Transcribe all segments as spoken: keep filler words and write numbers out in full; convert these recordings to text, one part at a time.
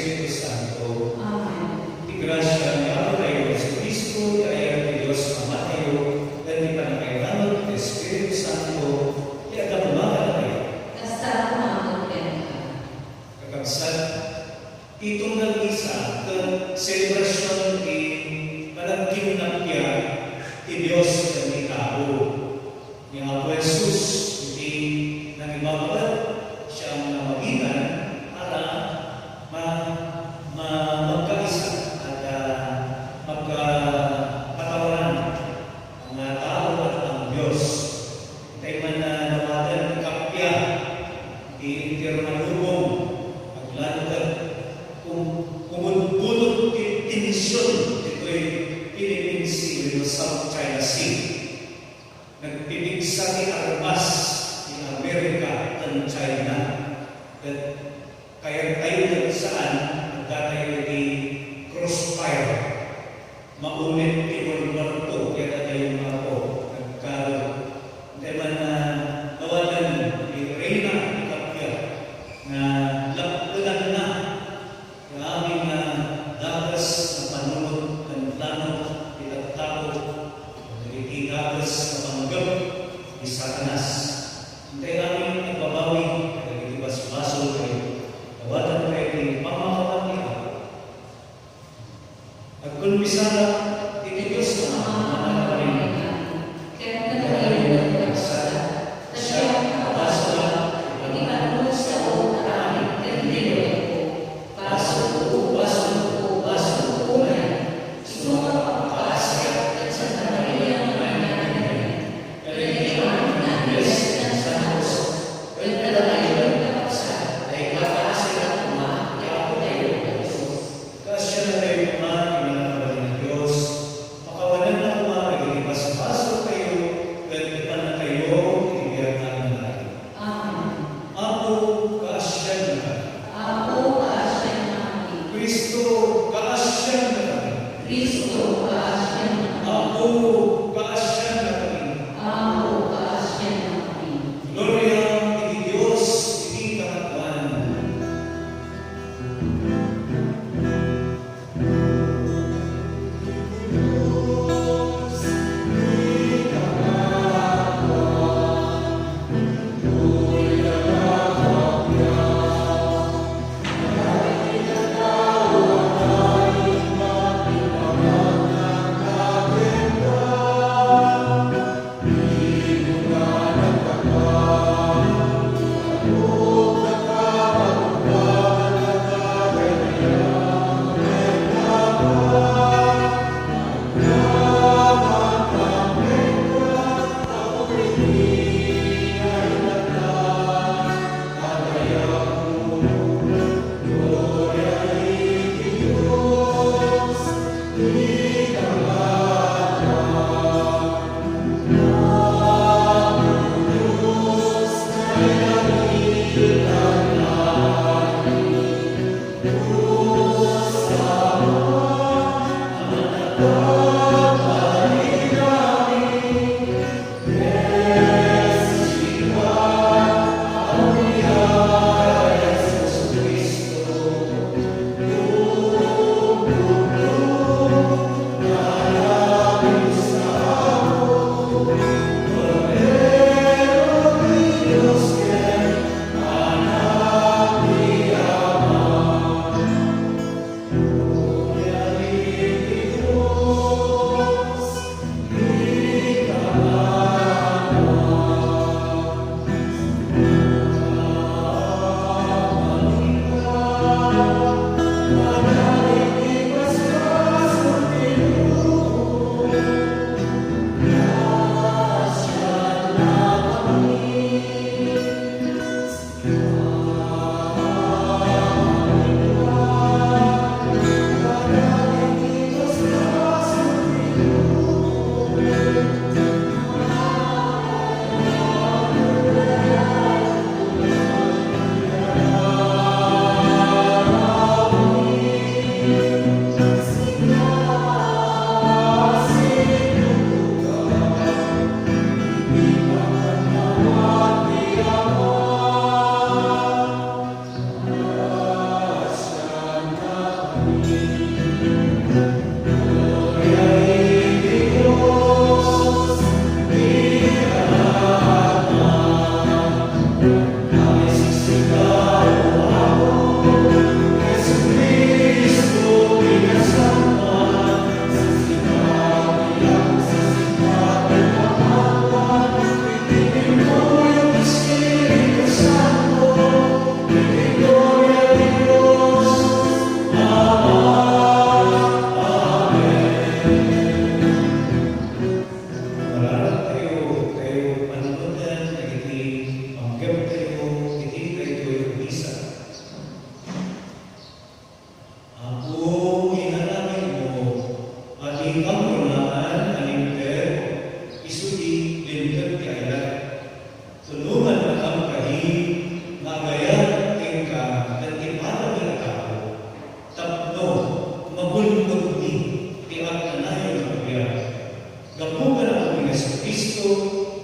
Espiritu Santo. Amen. Ti grasia ni Apotayo Jesu-Cristo, ti ayat ti Dios Amatayo, ken ti pannakailanad ti Espiritu Santo, ti agdama kadatayo. Kasta koma met kenka. Kakabsat, ti tunggal misa ket selebrasion ti panagkinnappia ti Dios ken ti tao. Ni Apo Jesus iti nangibabaet, siak nga mabitan, ara, ma-, ma-, magkaisa, ket, ah, magkapatawaran nga tao ket ang Dios. Intay man a dawaten ti kappia, ti entero nga lubong, aglanutek, kum-, kumudbunot ti tension ditoy Philippine Sea wenno South China Sea. Nagpipigsa ti armas ti Amerika ken China. Ket kayatyo ket saan, addatayo iti crossfire. Maunit ti muerto ti addatayo nga Apo, nagkarod. Intay man a dawaten ti Reyna ti Kappia nga lappetanna ti amin nga dakes nga panunot ken plano ti tattao, dagiti dakes nga panggep ni Satanas. Intay amin agbabawi kadagiti basbasoltayo. Dawaten ti pammakaawan ti Apo. Agkonfesar iti Dios a Ama, ken kadakayo met a kakabsat, ta siak a basolak iti panunot sao nga aramid ken di lorekko. Basolko, basolko, basolko ngay. Isu nga pakaasiak ken Santa Maria nga Maymayat, ken dagiti amin nga angheles ken santos, ken kadakayo met a kakabsat, ta ikapaasiak koma ti Apotayo a Jesus. Kaasianatayo koma ti Manabalin a Dios, pakawanenna koma dagiti basbasoltayo ken ipannatayo iti biag nga agnanayon. Amen. Apo, kaasiannakami. Apo, kaasiannakami. Cristo, kaasiannakami. Cristo, kaasiannakami. Apo, kaasiannakami. Apo, kaasiannakami. Gloria iti Dios iti kangatoan. Mararak tayo, tayo panunotan dagiti panggep tayo iti daytoy a misa. Apo, inaramidmo a ti kangrunaan a Linteg isu ti Linteg ti ayat. Tulongannak, Apo, nga agayat kenka ken ti padami a tao. Tapno mabulbulmi ti agnanayon a biag. Gapu ken Apomi Jesu-Cristo,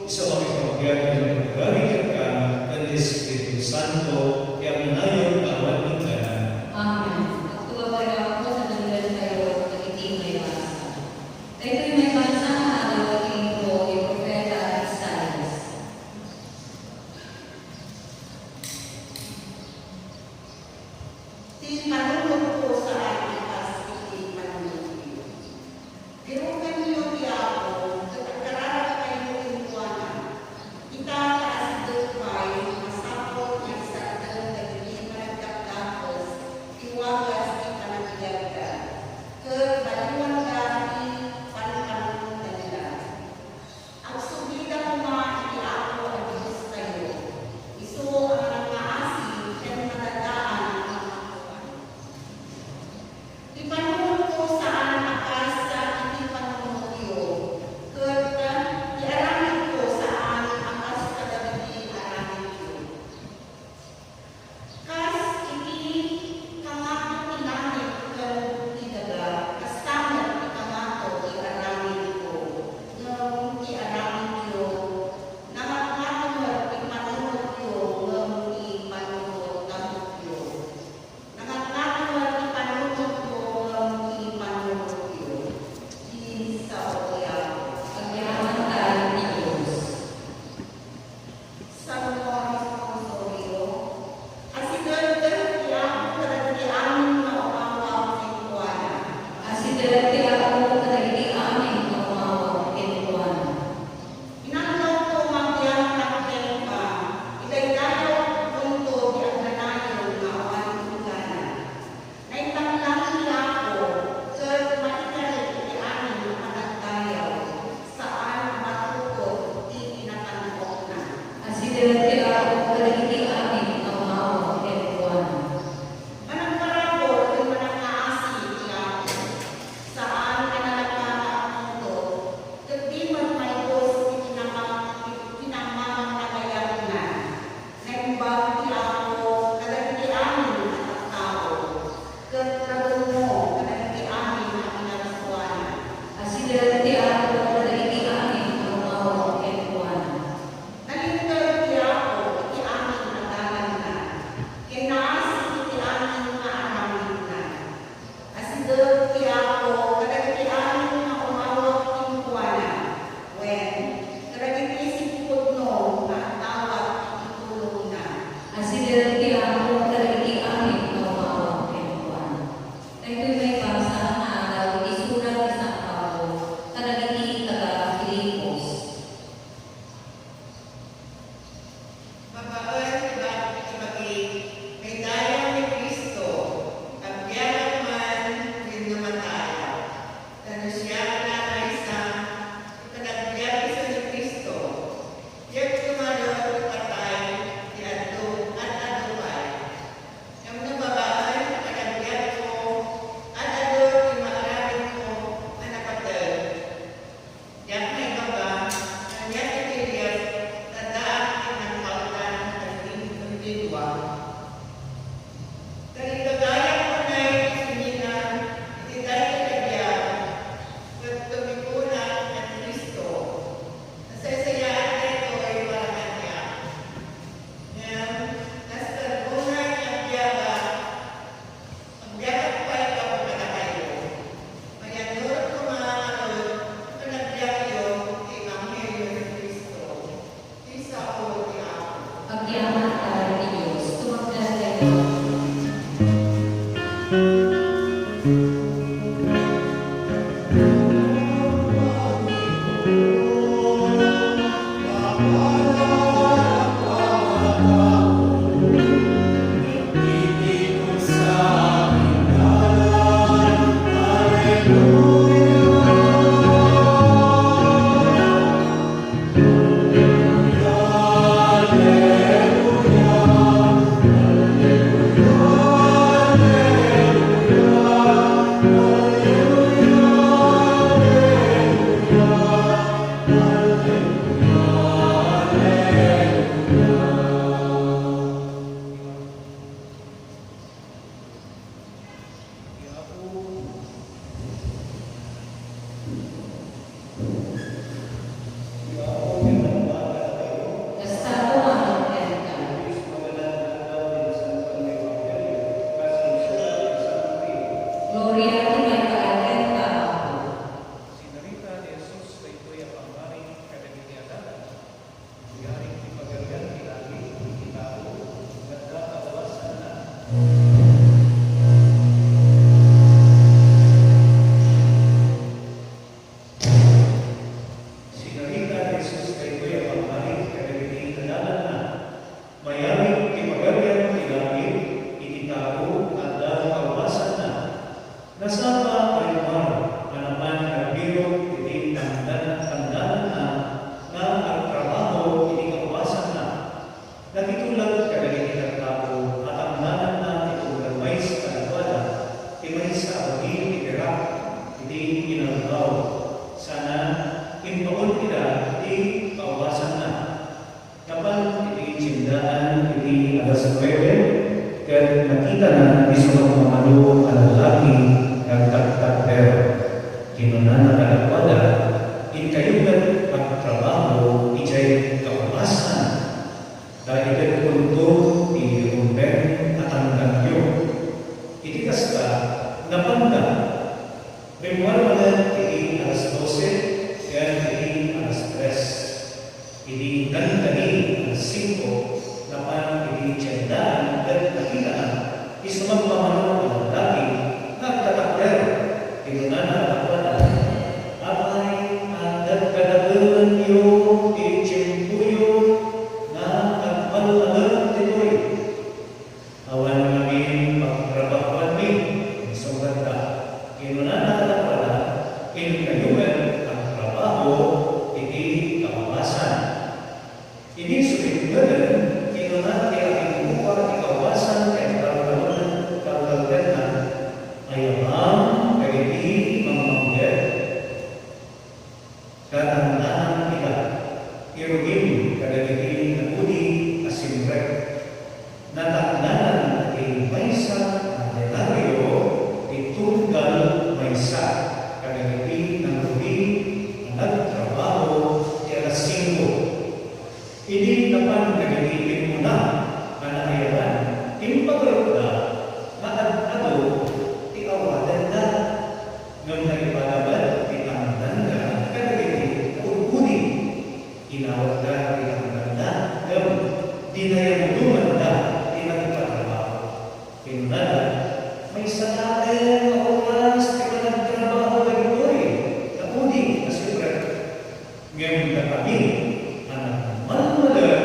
isu a makipagbiag ken makipagari kenka ken ti Espiritu Santo, ti agnanayon nga awan ingganan. Amen. Agtulaw tayo, Apo, ta denggenkayo dagiti maibasa. Daytoy maibasa nga adda iti libro ni Profeta Isaias. Ti panunotko saan ti kas iti panunotyo. Birokenyo ti Apo, ket agkararagkayo kenkuana. Ita, ta asideg pay, masapul nga isardeng dagiti panagdakdakes ti wagas ti panagbiagda, ket baliwanda ti panpanunotda. Agsubida koma iti Apo a Diostayo, isu a manangngaasi ken madadaan a mangatoan. sumagmamano a lallaki nga agtaktakder. Kinunana kadakuada, "Inkayo met agtrabaho idiay kaubasan, ta itetkonto ti rumbeng a tangdanyo." Iti kasta, napanda. Rimmuar manen iti alas dose ken iti alas tres. Idi nangdani alas singko, napan iti tiendaan ket nakitana ti sumagmamano a lallaki nga agtatakder. Kinunana kadakuada, "Apay a dadkadakelanyo ti tiempoyo nga agmal-alem ditoy?" "Awan ngamin pagtrabahoanmi," insungbatda. Kinunana kadakuada, "Inkayo met agtrabaho iti kaubasan." Idi sumitngedan, kinuna ti akinkupa ti kaubasan ket taltalon-, taltaltenna, "Ayabam dagiti mangmangngeg. Katangdanam ida, irugim kadagiti naudi a simrek. Nataknanan ti maysa a denario ti tunggal maysa kadagiti nangrugi a nagtrabaho ti alas singko." Idi napan dagiti pimmuna a naayaban, impagarupda nga ad-adu ti awadenda. Ngem naipada met ti tangdanda kadagiti naud-udi. Inawatda ti tangdanda ngem dinayamdumanda ti nagpatrabaho. Kinunada, "Maysa laeng nga oras ti panagtrabaho dagitoy naudi a simrek. Ngem dakami a nagmalmalem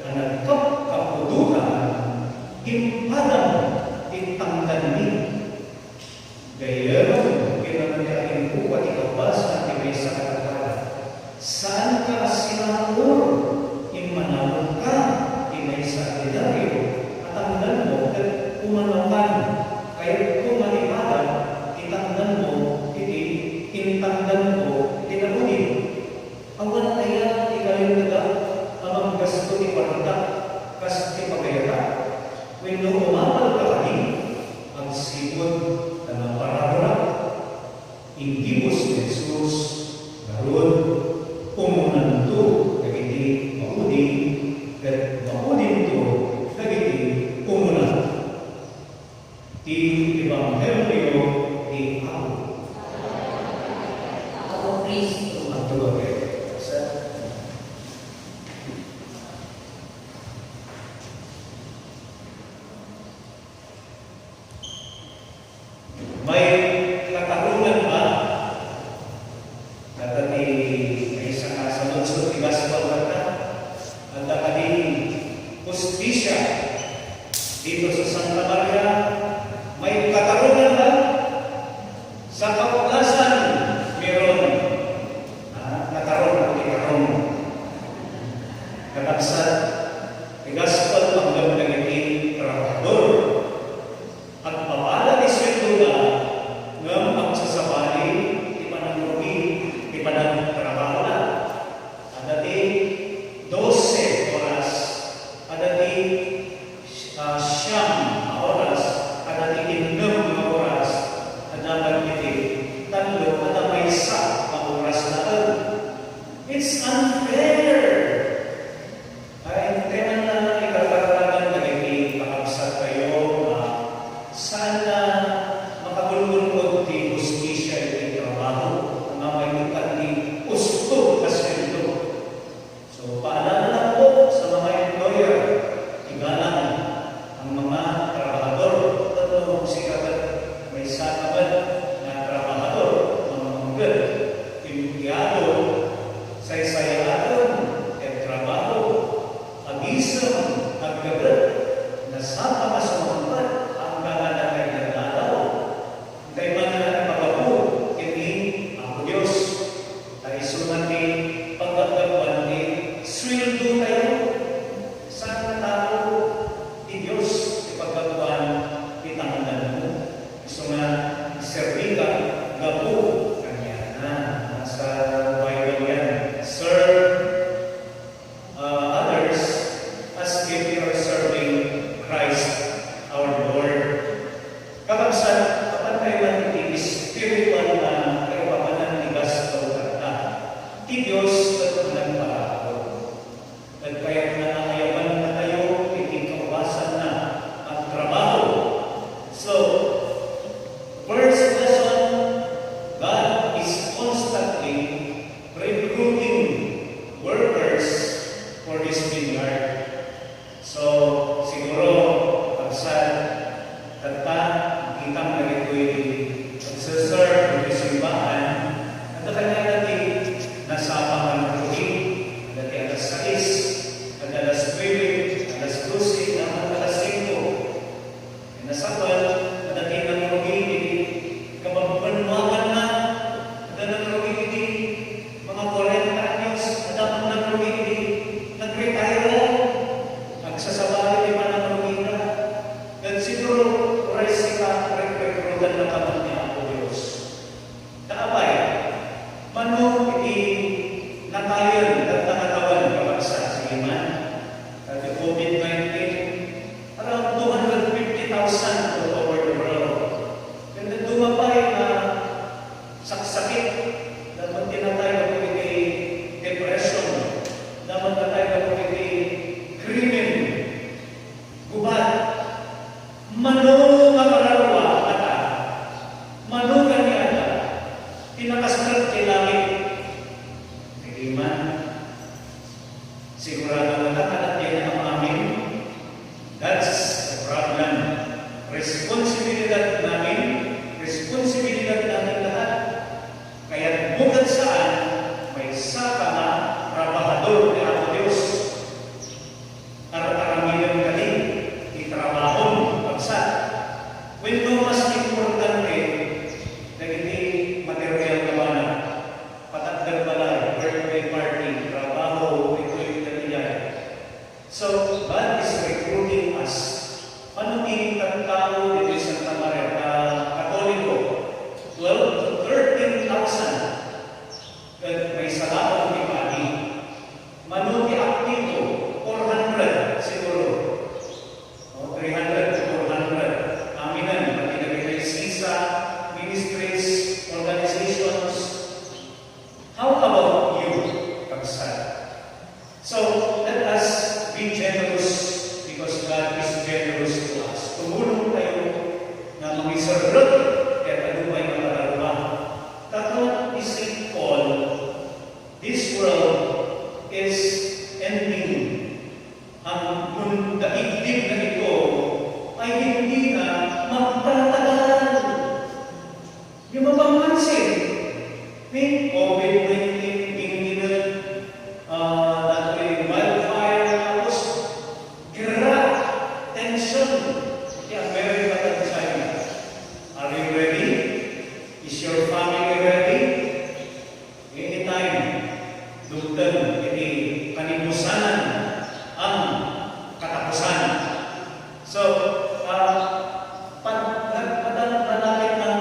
a nagkapkapudotan, impadam ti tangdanmi." "Gayyem," kinuna ti akinkupa ti kaubasan ti maysa kadakuada, "saanka a siraur? Immanawka ti maysa a denario a tangdanmo ket umanokan. Kayatko nga ipadam ti tangdanmo iti intangdanko iti naudi. Awan aya ti kalintegak a manggasto ti kuartak kas ti pagayatak? Wenno umapalka kadi?" Agsipud ta naparaburak, inggibus ni Jesus, "Ngarud, umunanto dagiti maudi, ket maudinto dagiti umuna." Ti Ebanghelio ti Apo. Apo Cristo. Adtoga kay. May katarongan ba? Dagiti maysa nga saludsod ti Gospel kanta, adda kadi hustisia dito sa Santa Maria, may katarongan ba? Sa kapuklasan, meron. Ah, natarong, natarong. Kakabsat, ti Gospel, panggap dagiti trabahador. Agpapala ti sueldona, ngem agsasabali ti panangrugi ti panagtrabahona. Adda ti dose oras, adda ti, ah, siam a oras, adda ti innem nga oras, adda met iti tallo, adda maysa nga oras laeng. It's unfair! Ay, intay man nga ikarkararagan dagiti kakabsattayo nga saan nga makagulgulod ti hustisia iti trabaho, nga maitukad ti usto nga sueldo. So, paalala ko sa mga employer, igalang ang mga trabahador. Tapno sika ket maysa ka met nga trabahador, mangmangged, empleyado, saysayaatem, ket trabaho, agisem, aggaget, nasapa nga sumangpet, anggangan a kailangan. Dagitoy agserserbi iti simbahan, adda kaniada ti nasapa nga nagrugi, adda ti alas sais, adda alas nuebe, alas dose, alas singko. Nasabat, adda ti nagrugi iti kababbanuaganna, adda nagrugi iti mga kwarenta anyos, adda nagrugi iti nagretire, agsasabali ti panangrugina. Ket siguro, uray sika, rekrutan na ka met ni Apo Dios. Ta apay, mano iti nakayon ket nangatawen, kabagsa, sige man, iti covid nineteen, around two hundred fifty thousand all over the world. Ket dadduma pay nga saksakit, daman ti natay gapu iti depression, daman natay gapu iti krimen, gubat. Mano nga kararua kata? Mano kaniada ti nakasarek ti langit? Dagitoy man. Sigurado nga ta, kadagiti amin. That's the problem. Responsibilidad namin, responsibilidad namin lahat. Kaya bukod saan, maysa ka nga trabahador ti Apo Dios. Ar-aramidem kadi ti trabahom, kabsat. Wenno mas importante dagiti material nga banag, patakder balay, birthday party, trabaho, ditoy ket idiay. So, God is recruiting us. Mano ti tattao ditoy Santa Maria, ah, Katoliko? Twelve to thirteen thousand. Ket maysa laeng ti padi. Mano ti aktibo? Four hundred siguro. O, three hundred to four hundred. Aminen, pati dagiti sisa, ministries, organizations. How about you, kabsat? So, let us be generous because God is generous to us. Tumulong tayo nga mangiserrek ket adu pay nga kararua. Tapno ni Saint Paul, this world is ending. Ang mun-, daigdig na ito ay hindi na magtatagal. Di ba mapansin? May covid nineteen, ginginan, ah, datoy wildfire, tapos gira, tension, ti America ken China. Are you ready? Is your family ready? Anytime, dumteng iti kanibusanan ang katapusan. So, ah, pag-, nag-, madan-, manalangin nga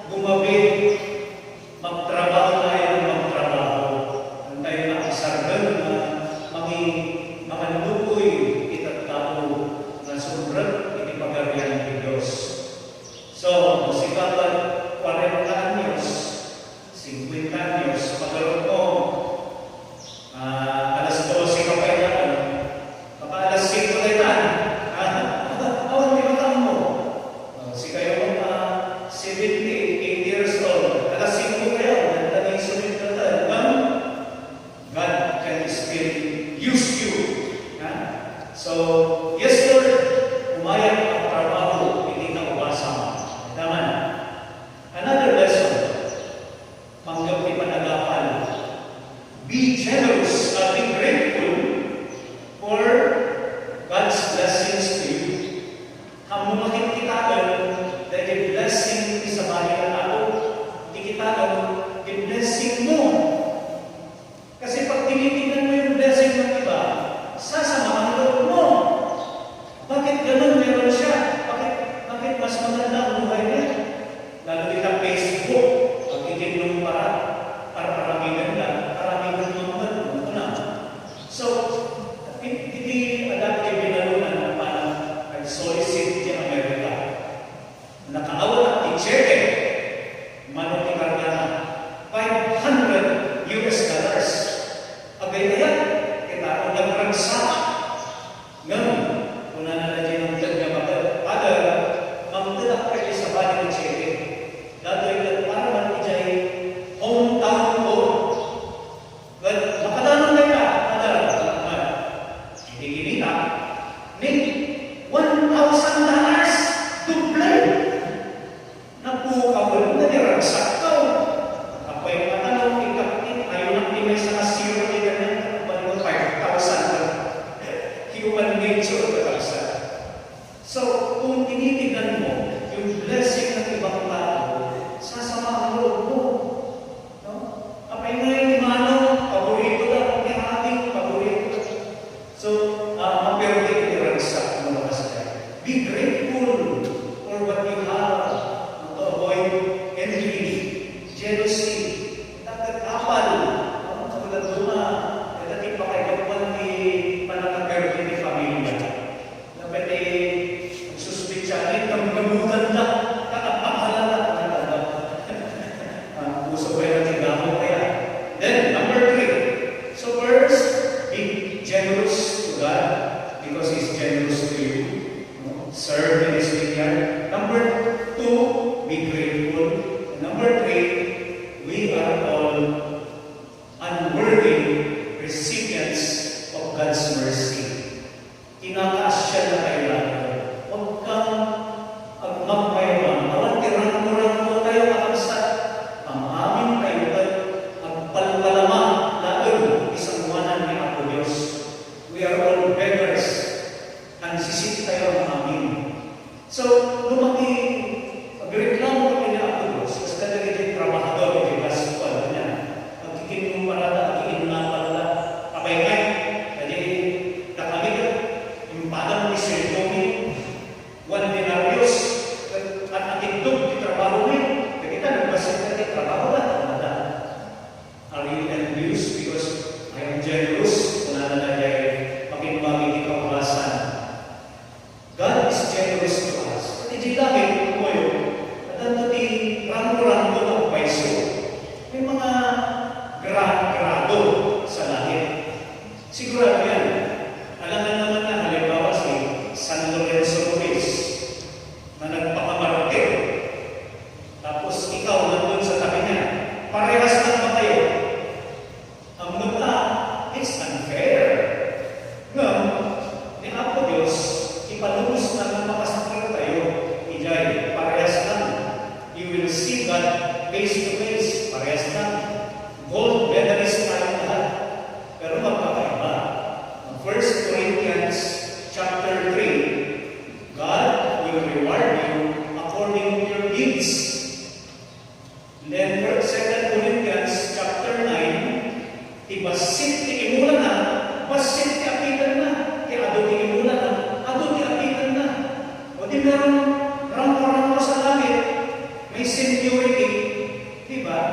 gumabi, magtrabaho tayo ng magtrabaho. Ang tayo nga agsardeng nga mangi-, manganlukoy iti tattao nga sumrek iti Pagarian ti Dios. So, no sika ket kwarenta anyos, singkuenta anyos, pagarupmo, ah, alas dose ka pay laeng, baka alas singko na itan. Ah, awan ti matammo. Oh, sikayo, ah, seventy, eighty years old, alas singko kayo, nagdani sumit na tayo. Ngem, God can still use you. Ha? So, yes, Lord, umayak ang trabaho, hindi na ubasang. Daman. Another lesson, panggap ti panagapal. Be generous, uh, be grateful for God's blessings to you. Ammom a kitkitaen daydi blessing ti sabali Face to face, parehas na. Gold medalist tayo lahat. Pero magkakaiba. Ang First Corinthians chapter three, God will reward you according to your deeds. And then Second Corinthians chapter nine, ti bassit ti imulana, bassit ti apitenna, ti adu ti imulana, adu ti apitenna. O di meron rampo-rampo sa langit, may seniority, di ba?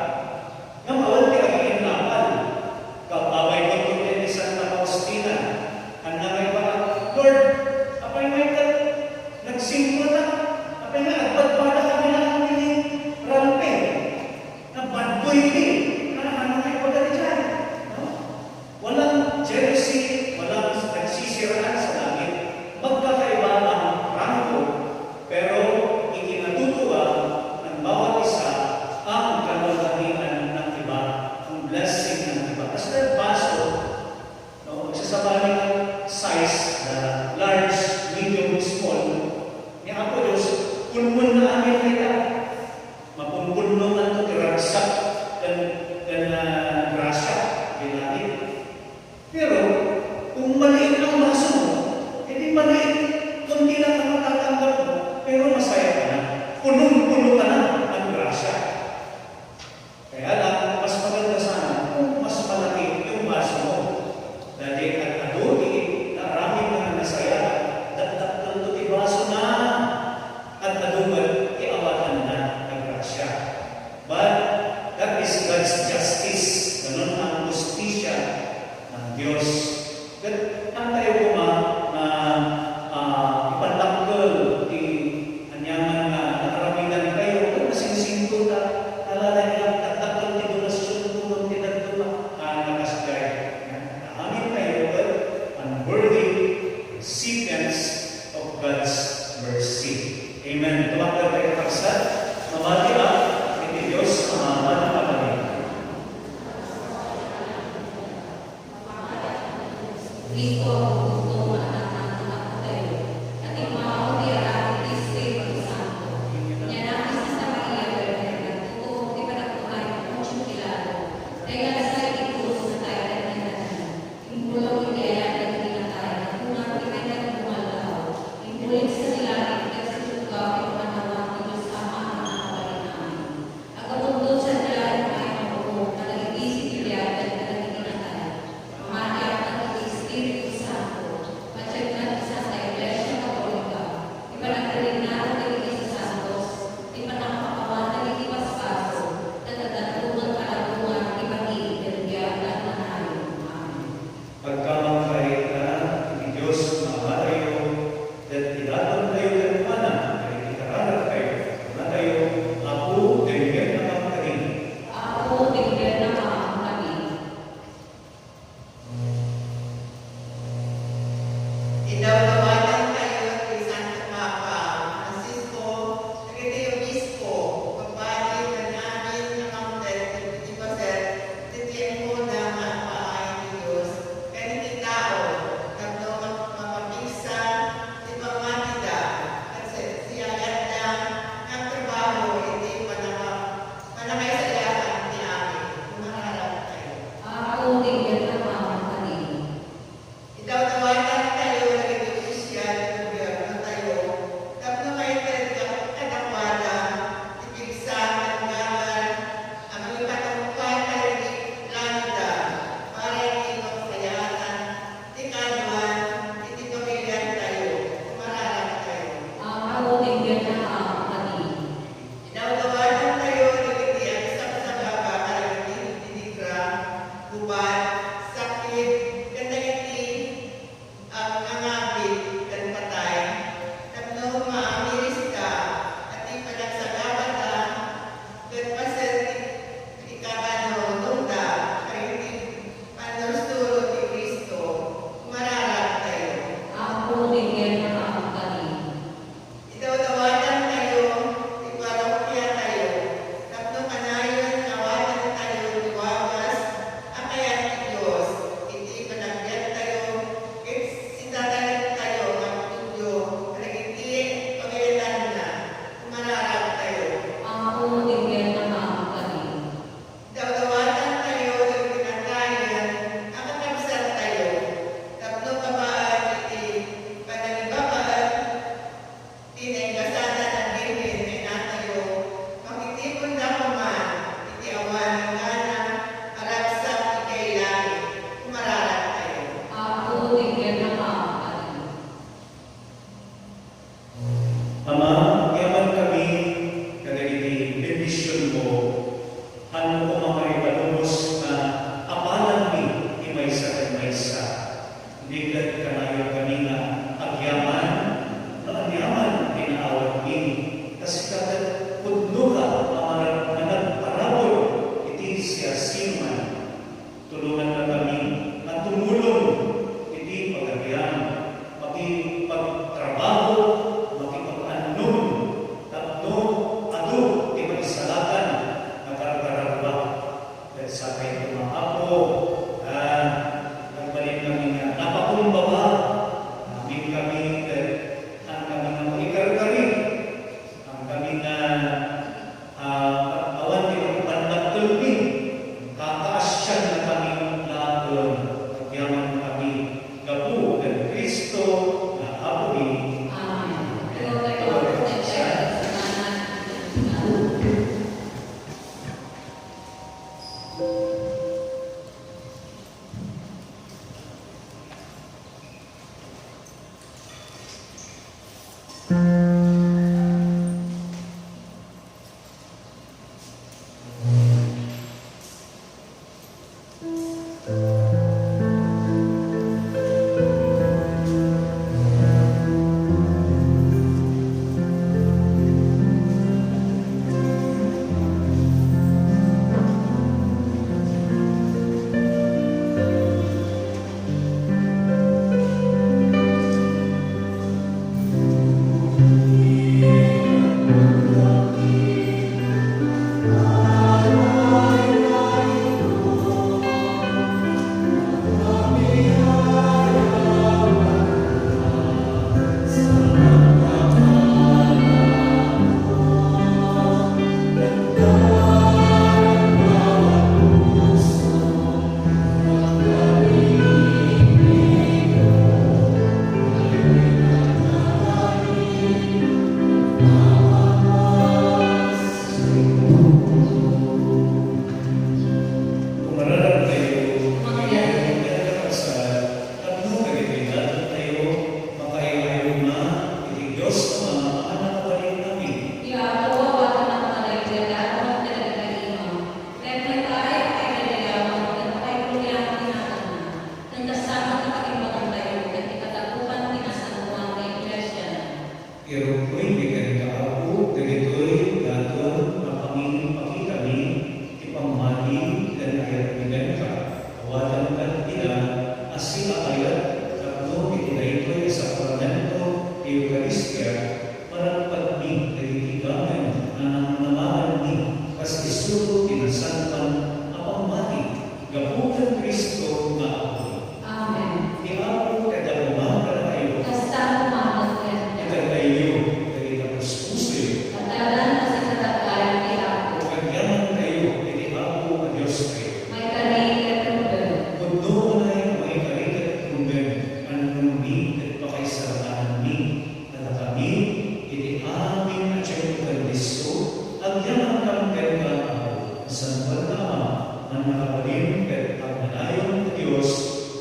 Mabalin ket agnanayon ti Dios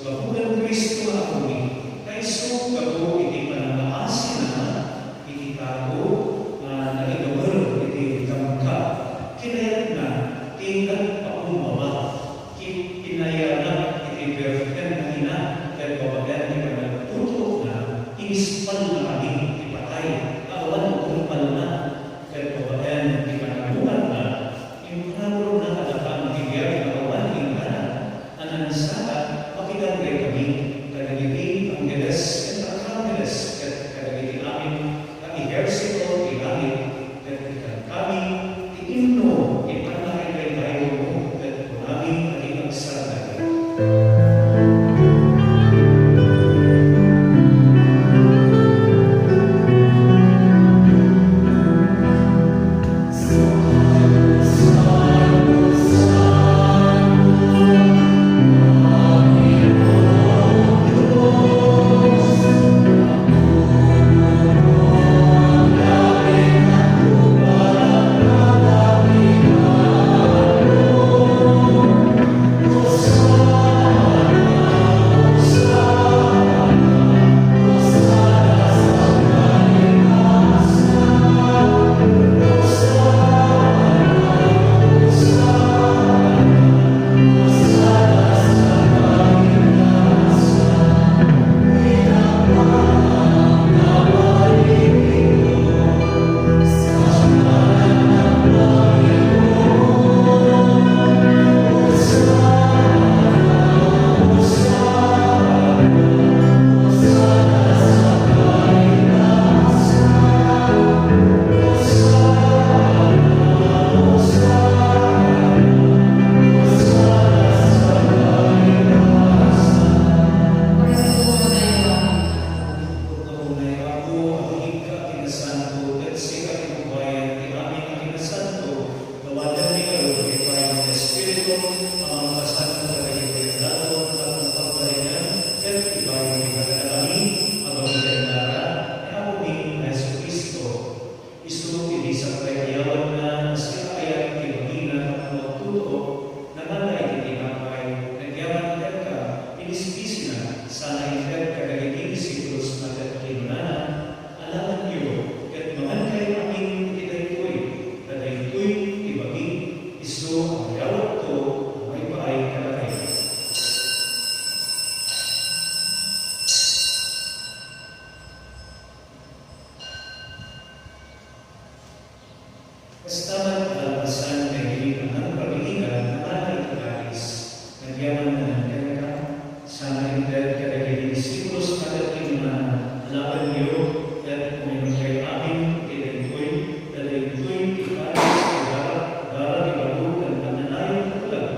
gapu ken Cristo nga Apomi, ta isu gapu iti panangaasina iti tago nga naigamer iti kamka. Kinayatna ti nagpakumbaba, ki-, pinayanak iti Birhen nga Ina, ket babaen ti panagtutuokna, inispalna kami iti patay nga awan tungpalna, ket babaen ti panagbuhatna, imparatorna kadakami ti biag nga awan inggana, a nansaad makitanggay kami kadagiti angheles ken arkangeles ket kadagiti amin nga ehersito ti langit, ket ikankami ti imno ti pannakidaydayo ket kunami a di agsardeng. Unay, Apo, agikka ti nasanto, ket sika ti pagbayag ti amin a kinasanto, gawaten ti karugipan ti Espiritu a mangpasanto kadagiti daton tapno pagbalinen ket ibayon ti kadakami a bagian dara ni Apomi a Jesu-Cristo. Isu ti di sakbay a yawenna, sika ayat ti bagina tapno agtutuok, nangala iti tinapay, nagyaman kenka, pinispisina, sana inted kadagiti disipulosna ket kinunana, alaenyo, ket mangankayo amin iti daytoy, ta daytoy ti bagik, isu a iyawatko a maipaay kadakayo. Kasta met, kalpasan daydi a nangpabiligan, nangala iti kalis, nagyamanna kenka, sana inted kadagiti disipulos ket kinunana, alaenyo, ket uminumkayo amin iti daytoy, ta daytoy ti kalis ti darag, darag ti baro ken agnanayon a tulag.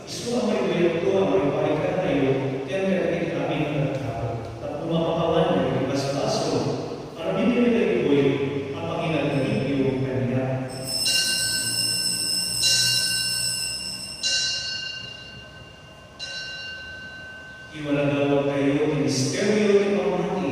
Isu a maibuyatko a maipaay kadakayo ken kadagiti amin a tattao, tapno mapapawan dagiti basbasol. Aramidyo daytoy a panginagdagityo kaniak. Iwaragawagtayo ti misterio ti pammati.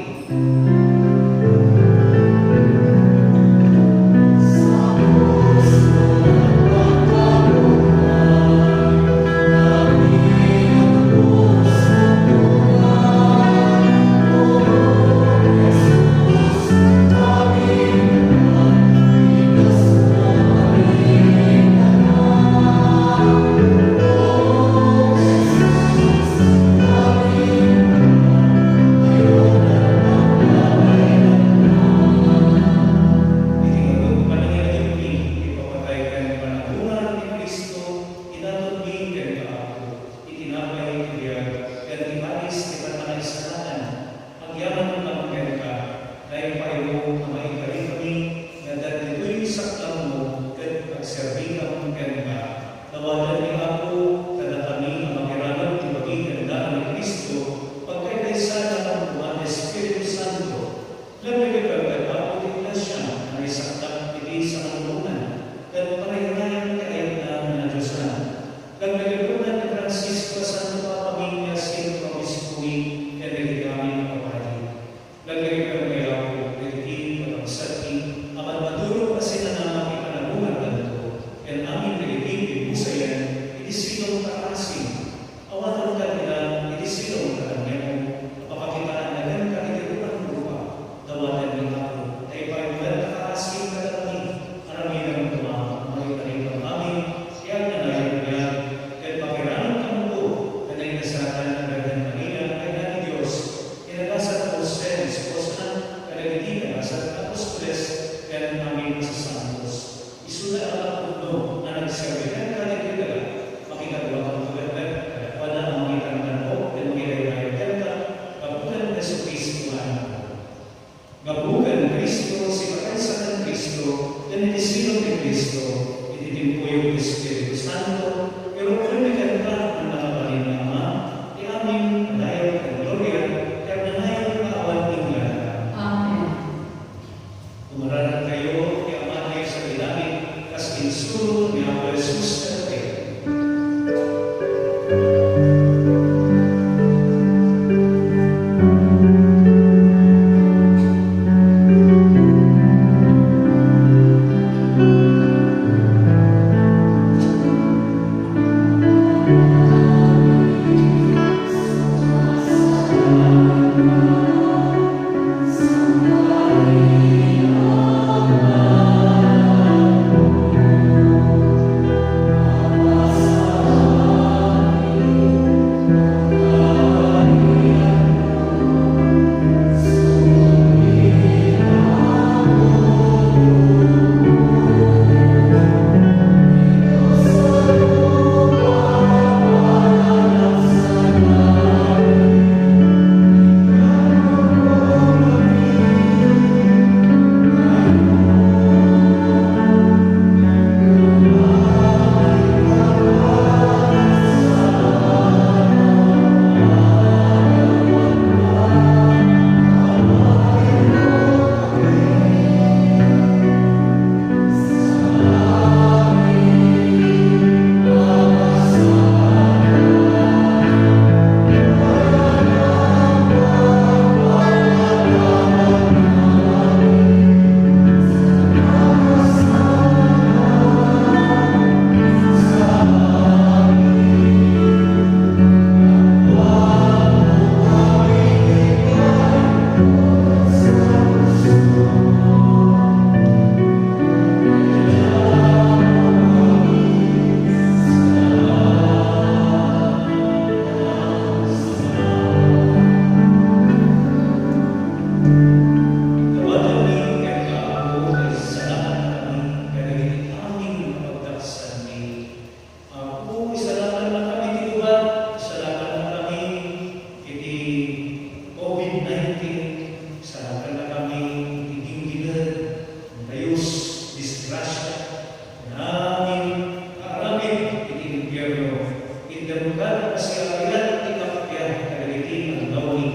Espiritu Santo, irukken kenka a nakabalin nga Ama, ti amin a dayaw ken gloria, ti agnanayon nga awan inggana. Amen. Pumararankayo ti Amatayo sadi langit, kas insuron ni Apo Jesus kadakuayo. Dawatenmi kenka, Apo, nga isalakannakami kadagiti amin a pagdaksanmi. Apo, isalakannakami ti lugar, isalakannakami iti covid nineteen, isalakannakami iti ginggiled, dayus, disgrasia, amin a aramid iti impierno. Itdem kadi a pasiarian ti kappia kadagiti aldaw-mi,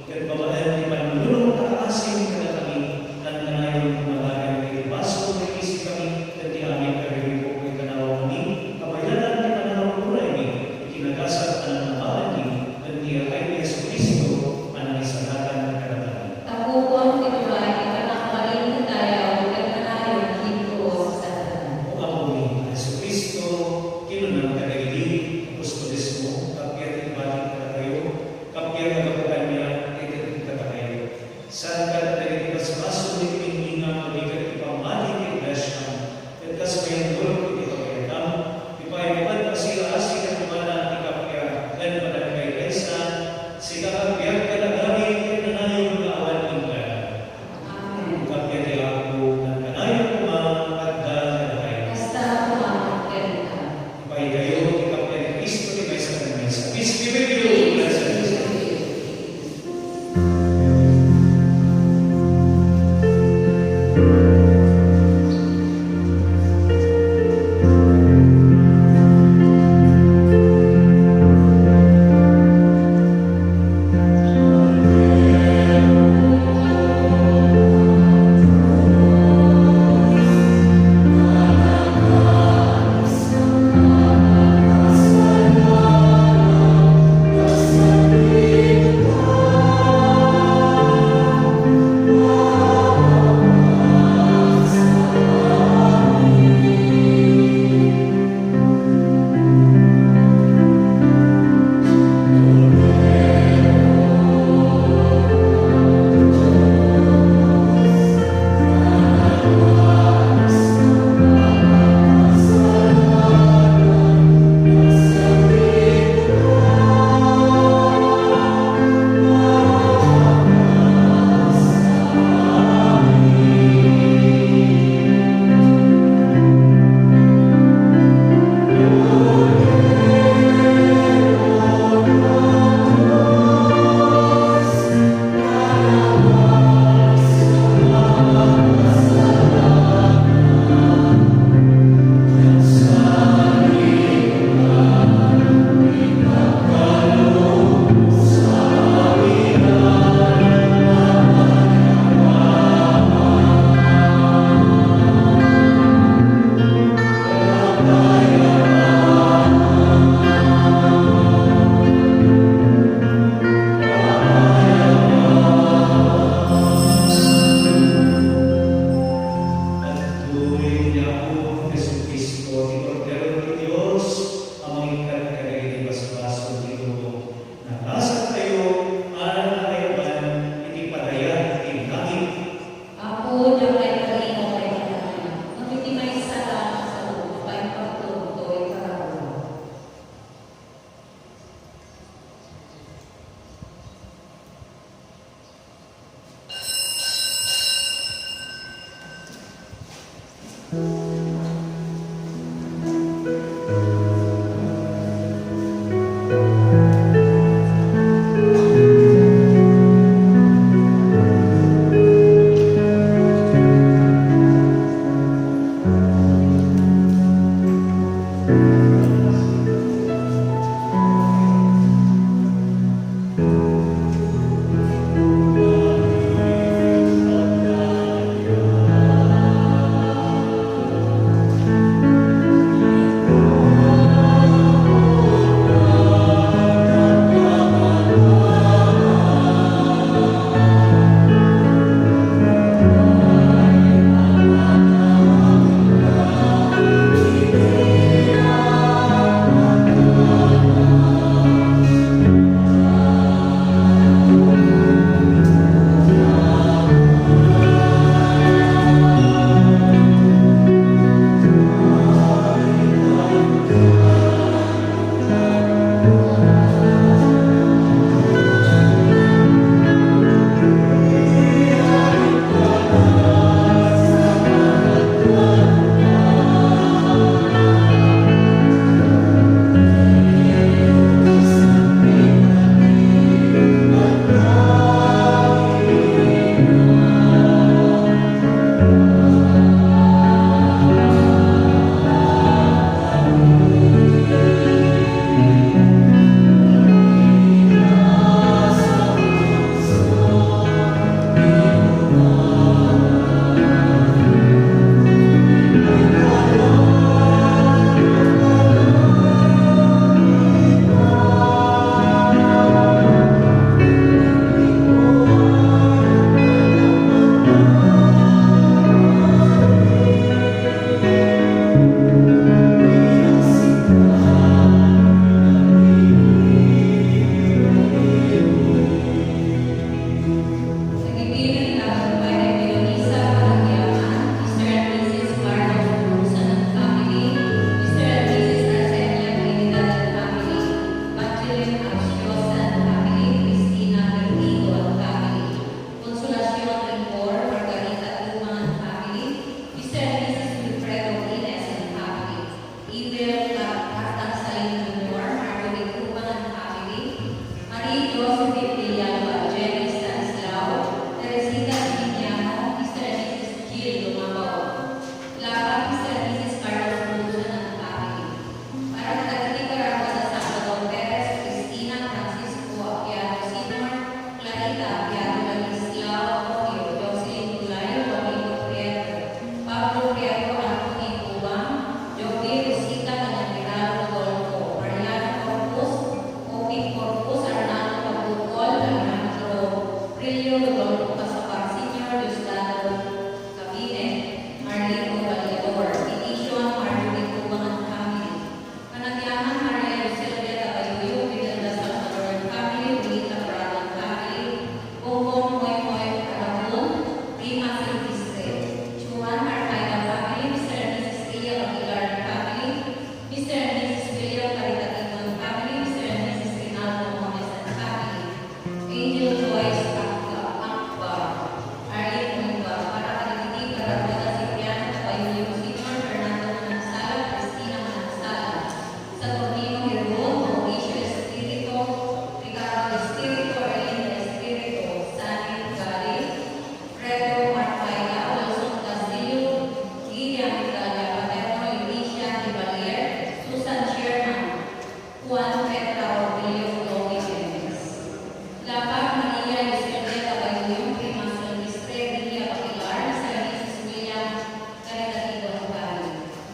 ket babaen ti pannunom a kaasim kadakami, nankanayon nga malagen iti basol nga isikami ken ti amin a riribuk nga ikanawanmi, kabayanan ti panangur-uraymi iti nagasat a nangnangawanmi ken ti yaay ni Jesu-Cristo a nangisalakan kadakami. Tapukon ti turay ti pannakabalin ken dayaw ken kanayon ti puos a tanem. O Apomi a Jesu-Cristo, kinunam kadagidi apostolesmo, kappia ti ibatik kadakayo, kappia nga gapu kaniak, ited kadakayo. Saan kadi dagiti basbasol iti pinningam, no di ket ti pammati ti iglesiam, ket kas mayannurot iti pagayatan, ipaay met a pasiaasi kenkuana ti kappia ken panagkaykaysa, sika agbiag ken agari iti kanayon nga awan inggana. Amen. Kappia ti Apo, nankanayon koma, adda kadakayo. Kasta koma kenka. Ipaaykayo ti kappia ni Cristo ti maysa ken maysa. Peace be with you. Blessed be.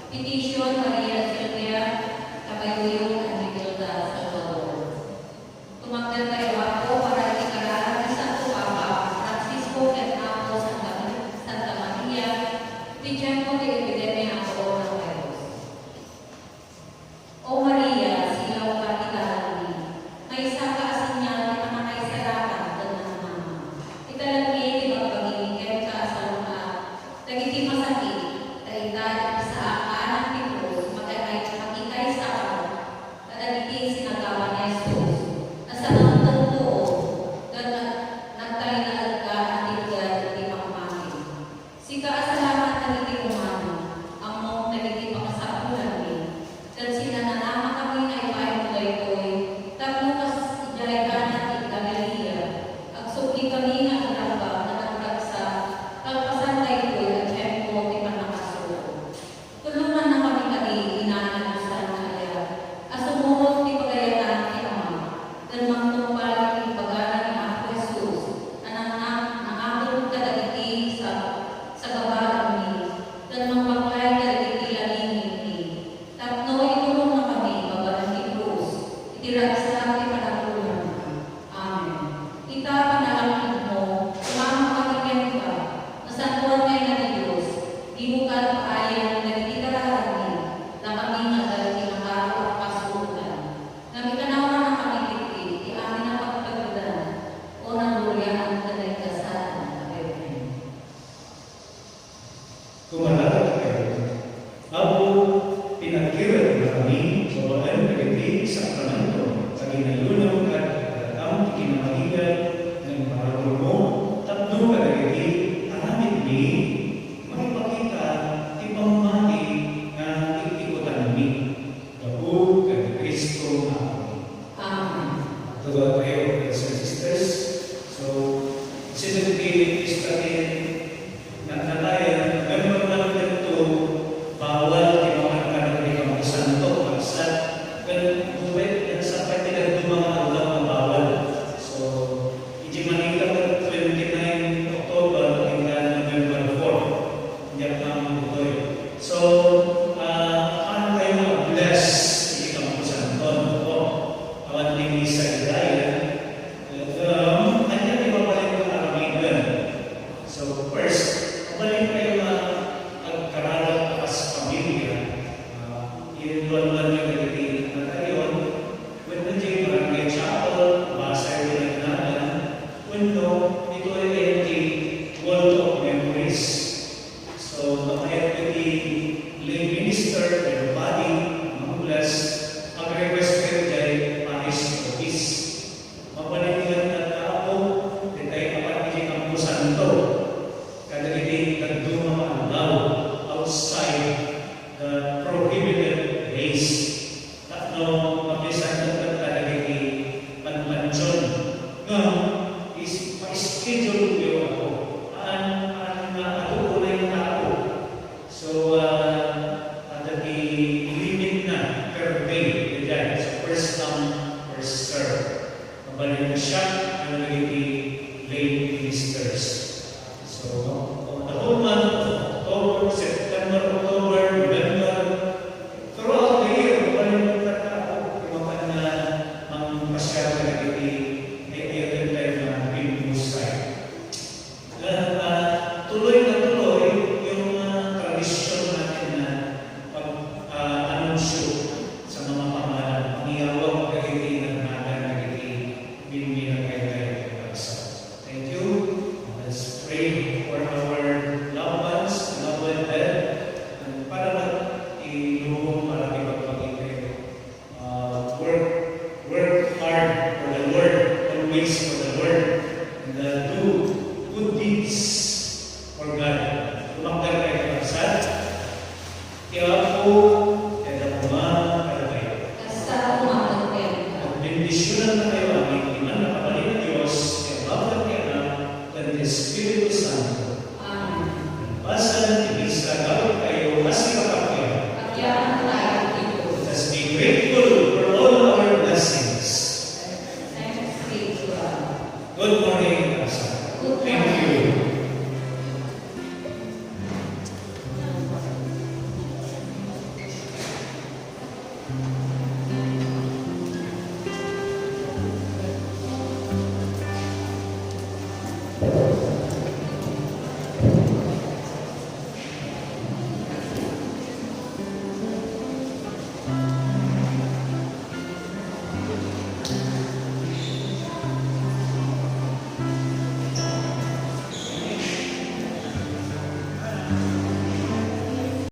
Petition, Maria Silvia, Tabayuyo, and Matilda Salvador. Tumangdantayo, Apo, para iti kararag ni Santo Papa Francisco ken Apo Santa, Santa Maria, iti tiempo ti epidemia nga coronavirus. O Maria, silaw ka ti dalan, maysa ka a senyal ti pannakaisalakan ken nangnangnang. Ita laeng ti bagbagimi kenka a salun-at dagiti masakit, ta ita ti pisaak nga anak ti Dios, makikay-, makikaisakan kadagiti sinagawa ni Jesus a sangangtengtoon ket nag-, nagtalinaedka a natiked iti pakpakit. Sika a salamat dagiti umano, ammom dagiti pakasapulanmi, ket sinananama kami nga ipaaymo daytoy tapno kas idiay Cana ti Galilea, agsubli kami nga agrangba ket agragsak kalpasan daytoy a tiempo ti pannakasuroan. Tulongannakami kadi, Ina nga Diosan a ayat, a sumurot ti pagayatan ti Ama, ken mangtungpal iti imbagana ni Apo Jesus a nang-, nangatud kadagiti sa-, sagabaanmi, ken mangbaklay kadagiti lalingitmi, tapno itulongannakami babaen ti krus, iti ragsak ti panagkulanna. Amen. Ita, panalangigmo, umamong kami kenka, Nasantoan nga Ina ti Dios, dimo paayen dagiti kararagmi, lakami nga adda ti nakaro a kapasurotan. Ngem ikanawannakami ketdi iti amin a pagtagdan, o nangluriaan ken naikasaan. Amen. Kumararag tayo. Apo, pinagkireddakami babaen dagiti sakramento a ginayunem ket daratam ti kinamaligan nga imparabur mo tapno kadagiti aramidmi maipakita ti pammati nga iktikutanmi. Gapu ken Cristo nga Apomi. Amen. Adtoga tayo, brothers and sisters. So, sino ti pista ti na-, natayan, member man dito, bawal ti mapankan ti Kamposanto, paksat, ken, ken sapay ti dadduma nga aldaw nga bawal. So, iti Manila ket twenty-nine October, ken November four. Diak maammo ditoy. So, ah, haan tayo nga bless iti Kamposanto, no? Awan ti misa idiay, eh. Um, ania ti mabalin nga aramiden? So, first, mabalin tayo nga agkararag a kas pamilya. Ah, inuananyo dagiti anak tayo, wenno diay barangay chapel, basay ti nagnagan, wenno ditoy iti Wall of Memories. So, nakayat iti lay minister, everybody, mag-bless, mag-request kayo diay parish office. Mabalin nga Apo, ditoy apan iti Kamposanto, kadagiti dadduma nga aldaw outside the prohibited days. Tapno mabisanto ket kadagiti panpantion nga is-, pa-schedule-yo, Apo. Haan, haan nga adu unay nga tao. So, ah, adda ti limitna per day, daydiay. So, first come, first serve. Mabalin nga siak, ano dagiti lay ministers. So, on the whole month of October, September, October, November, throughout the year, mabalin nga tao, ti mapan nga mangpasiar kadagiti ay-ayaten tayo nga binubuhay. Ah, ah, tuloy na tuloy yung, ah, tradisyon natin na pag, ah, anunsyo sa mga pangalan, pangiyawag dagiti nagnagan dagiti bimbinagay tayo. Thank you. Let's pray for our loved ones, beloved dead, and para mat-, ilubong para ipagpakita. Uh, work, work hard for the Lord, always for the Lord, and, uh, do good deeds for God. Tumakder kayo, kapsat. Ti Apo, ti Ama, kadakayo. Kasta, tumakder kayo. At bendisyonannakayo amin, ti mannakabalin a Dios, ti Ama, ti Anak, ken ti Espiritu Santo. Amen. Pasan ti misa, gawidkayo a sipakappia. Let us be grateful.